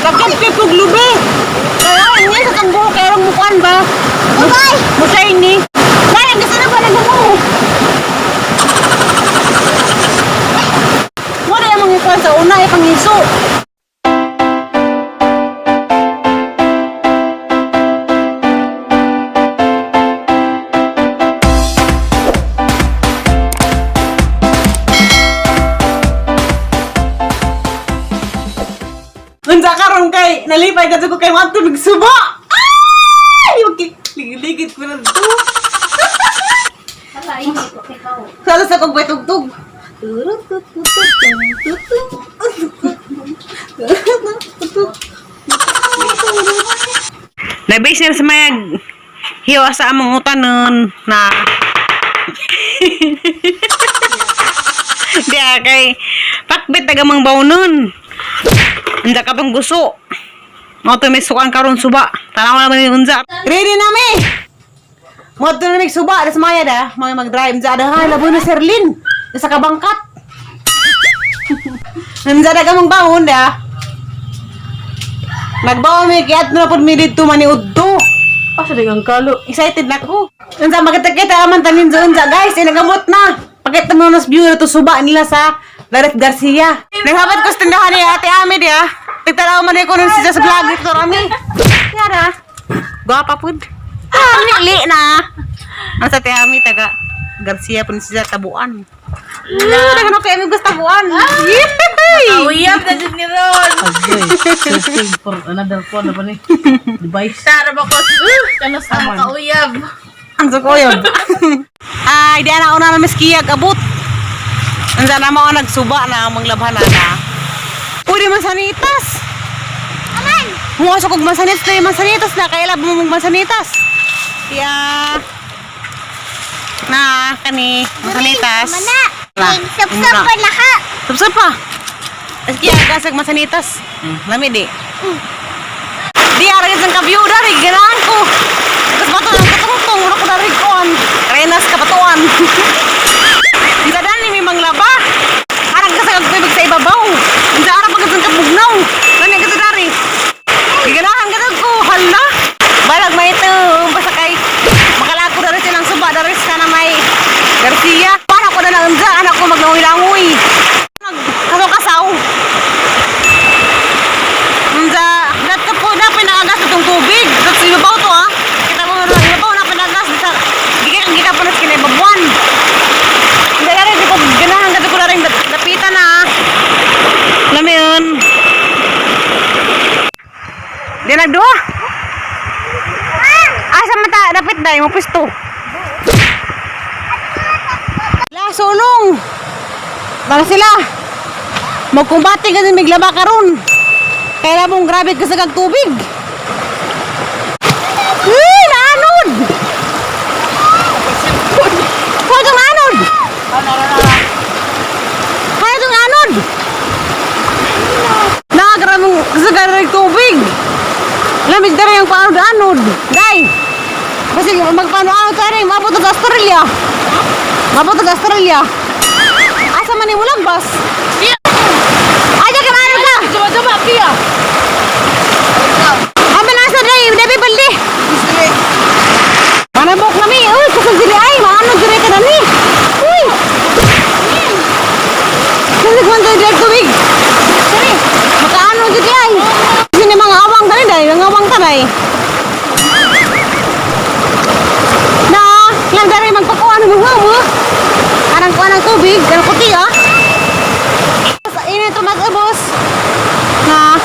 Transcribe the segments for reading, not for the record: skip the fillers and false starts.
Nagkip-kip kog lubi. Kaya niya sa tang buhok kay rong mukuan ba? Bye. Musay ni. Dai, ang gusto na ba nagbuo? Mo na yung mga kuan sa una ay pangiso. Unsa karon kay nalipay ka ko kay mo tubig suba. Ay, ligit ko na to. Salo sa kong tugtog. Nabase na sa mayag hiwa sa among utanon na di ah, kay pakbit taga mang bawnon. Unsa ka pang guso. Mo to may sukan karon suba. Tanaw na man unsa. Ready na mi. Mo to na suba das maya da, mga mag-drive unsa da ha labo na Serlin. Sa kabangkat. Unsa da ka mong bawon da. Nagbawa mi kay na pud mi didto maniudto. Asa di ang kalo? Excited na ko. Unsa makita-kita aman tanin sa unsa guys, inagamot na. Pakita mo nas view na to suba nila sa Gareth Garcia. Naghabat ko sa tindahan ni Ate Ami di ah. Tigtanaw man ko nun siya sa vlog dito Ami. Yara. Gwapa pud. Ah, li na. Ano sa Ate Ami taga Garcia pud siya tabuan. La, dagan ko kay gusto tabuan. Yee! Uyab na dyan ni Ron. Agoy, searching for another phone na pa ni. Device. Tara ba ko? Kano sa makauyab? Ang sukoyon. Ay, di ana una na miskiyag abot. Unsa na mao nagsuba na manglabhan na na. Pwede mansanitas. Aman. Mo sa kog mansanitas na mansanitas na kay lab mo mong mansanitas. Tiya. Na kani mansanitas. Mana. Na, Sapsap pa na ka. Sapsap pa. Askiya kasag mansanitas. Lami di. Di ara gid sang kabyo dari ganahan ko. Tapos bato ang katungtong ura ko dari koan. Renas kabatuan. Unsa dani may manglaba. Arang ka sa tubig sa ibabaw. Unsa ara pagkat sang kabugnaw. Lami ka sa dari. Giganahan ka ko hala. Balag may ito basta kay makalako dari silang suba dari sa na may Garcia. Para ko na lang unsa anak ko maglangoy-langoy. Kasaw-kasaw. Unsa dato po na pinaagas itong tubig. Sa ibabaw to ah. Kita mo na ibabaw na pinaagas sa gikan gikan pa na sa kinaibabuan. Hindi na rin ko ganahan ka ko na rin dapitan na. Lami yun. Di nagduha. Asa man ta dapit dai mo pisto. La sulong. Para sila. Magkumbate ka din miglaba karon. Kaya mong grabe ka sa tubig. Uy, naanod! Kaya itong naanod! Kaya itong naanod! Nakagramong sa tubig. Lamig na rin yung paanod-anod. Day! Kasi magpaano-anod tayo rin, mabot sa Australia. Mabot sa Australia. Asa man ni mulag bas? Ay, ka maanod ka! Jama-jama, Pia. Ama nasa day, dabi balde. Manabok na mi. Uy, kusog diri ay, maano diri ka na ni. Uy. Kusog man diri tubig. Diri. Makaano diri ay. Sini mga awang tani day, mga awang tanay. Na, lang diri magpakuan mo mo. Arang kuan ang tubig, kanang puti ah. Sa ini to mag-ubos. Na,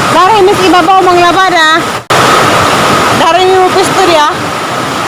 Dari mis ibabaw mang labada. Dari mi mo pisto dia.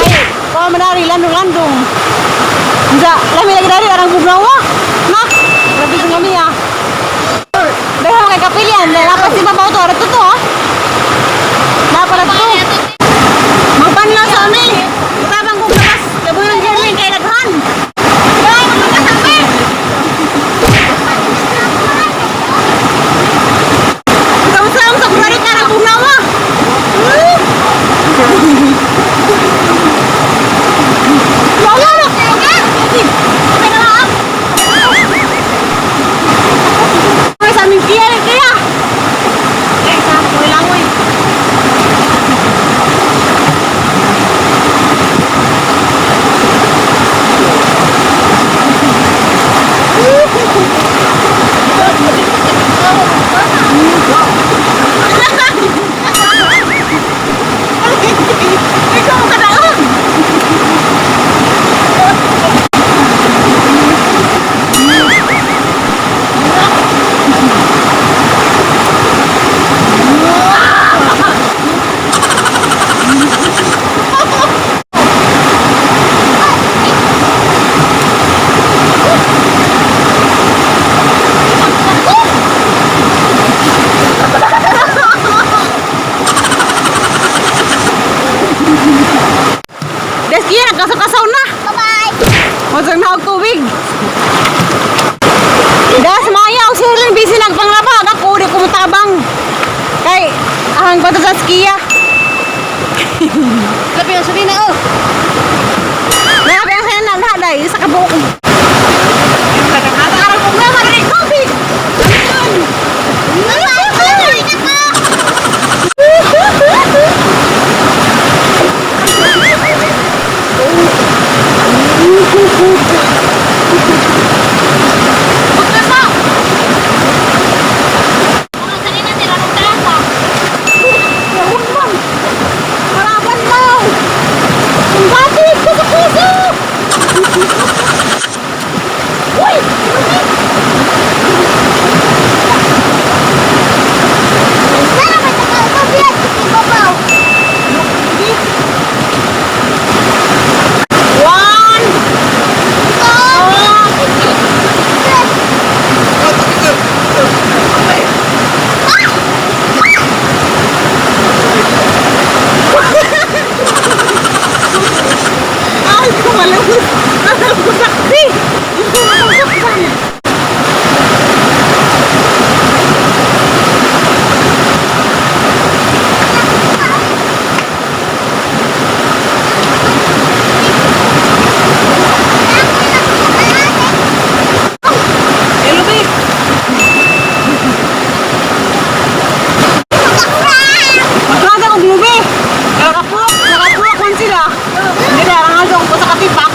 Kay pa manari landong-landong. Unsa, lami lagi dari arang bugnawa. Na, grabe sa kami ah. Dahil kay kapilyan, dahil dapat si ibabaw to, arat to ah. Dapat to. Magpanlaw sa amin. Tabang kong labas, labuyo ng Jerlyn kay daghan. Ay, magkasama. Sama-sama sa kunwari ka ng bugnawa. Wala na! Okay na lang. Sa aming kiya, kiya. Ang naog tubig. Das maya og siya busy nagpanglaba ako di ko mutabang. Kay ahang bato sa skiya. Labi ang sarina oh. Nabi ang sayo na lahat ay sa kabuok. Araw ko na marinig tubig. Pagkasa! Ang sarina nila ng trasa. Yahon man. Harapan daw. Ang dati, puso-puso. Uy! Sana may tagal-tagal ibabaw. One! Two! Ay, kumalang. Alam ko sakti. Hindi ko masaktan. Elubi. Magkada kong lubi. Nakapulok, nakapulok man sila. Hindi na, ang aso ko sa katipak.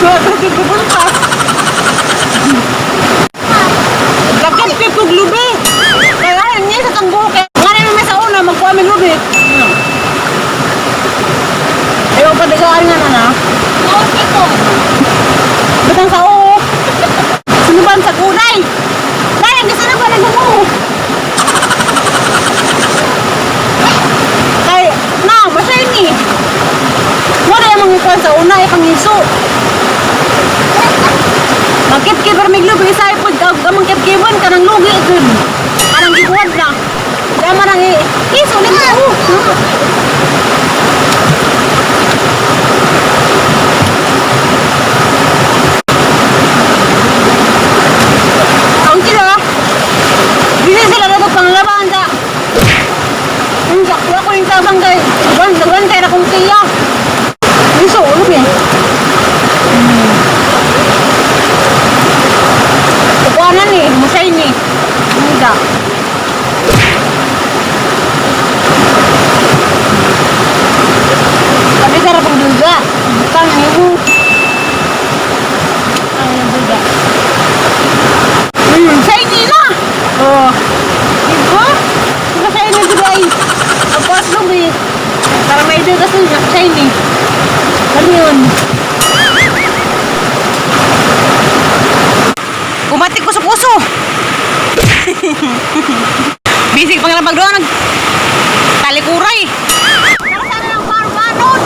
Wala sa pupunta. Lakit kay lubi. Kaya niya sa tanggo kay nga naman may sa una magkuha may lubi. Ayaw pa dagaan nga na na. Maunti ko. Batang sa oo. Sinuban sa kulay. Dahil gusto na ba nagmumu? Kay, na, basta yun eh. Wala yung mga kuwan sa una, ay pangiso. Magkip-kip may lubi, isa ay pag amang kip-kipan, kanang lugi, gud. Kanang gikuwan na. Kaya man ang iso, nito. Ang sila, busy sila na panglaban sa. Ang sakwa ko yung tabang kay, daghan, daghan kay na kong tiya. Iso, ulo eh. Kukuhanan eh, musay ni. Hindi. Sabi sa rapang duga. Bukang niyo. Ang duga. Shiny na! Oh. Diba? Diba shiny di ba ay? Ang paslong eh. Para may idol kasi shiny. Ano yun? Kumatik ko sa puso! Bisig pang labag doon. Nag talikuray. Para sana ng parbanon!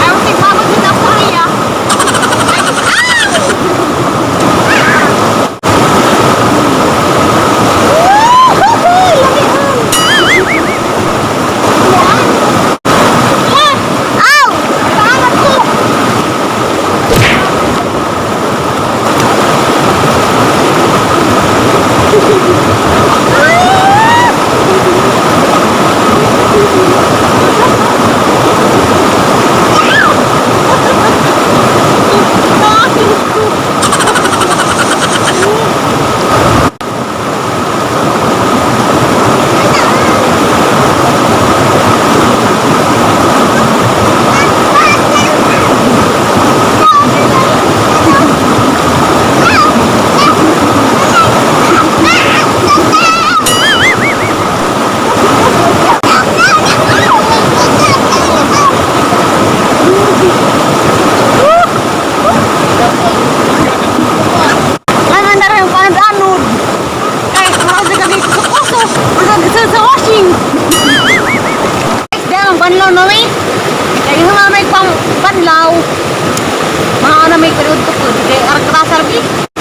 Ayaw tigmabot din ako kaya. Aw! Paangat ko! Ano na rin ang anod? Ay, marami kami kuso-kuso. Masag sa washing. Di ang banlaw na may. Kaya yung mga may pang banlaw. Mga ano may period ko po. Kaya arak kasar bi.